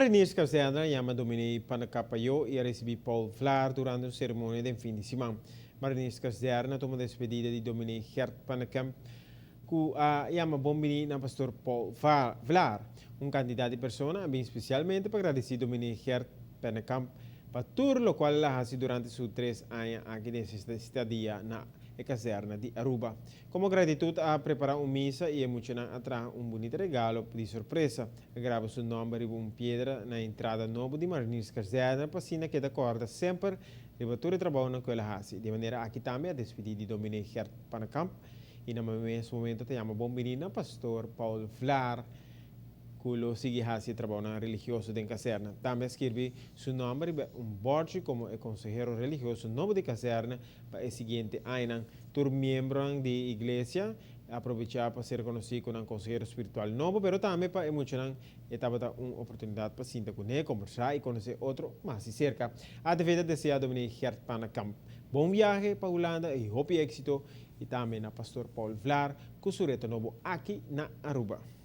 Marinierskazerne a yama Dominee Pannekamp ayo y a ricibi Paul Vlaar durante un ceremonia den fin di siman. Marinierskazerne a tuma despedida di Dominee Gert Pannekamp cu a yama bon bini na Pastor Paul Vlaar. Un cantidad di persona a bin specialmente pa gradici Dominee Gert Pannekamp pa tur locual el a haci durante su tres aña aki den estadia na e kazerne di Aruba. Como gratitud a prepara un misa y e muchanan a traha un bunita regalo di sorpresa. A graba su nomber riba un piedra na entrada nobo di Marinierskazerne pa asina keda corda semper riba tur e trabounan cu el a haci. Di manera aki tambe a despedi di Dominee Gert Pannekamp y na mes momento ta yama bon bini na Pastor Paul Vlaar cu lo sigui haci e trabounan religioso den kazerne. Tambe a skirbi su nomber riba un bordje como e consehero religioso nobo di kazerne pa e siguiente añanan. Tur miembronan di iglesia a aprovecha pa ser conoci cu nan consehero spiritual nobo, pero tambe pa e muchanan e tabata un oportunidad pa sinta cu ne, conversa y conoce otro mas di cerca. ATV ta desea Dominee Gert Pannekamp bon viahe pa Hulanda y hopi exito y tambe na Pastor Paul Vlaar cu su reto nobo aki na Aruba.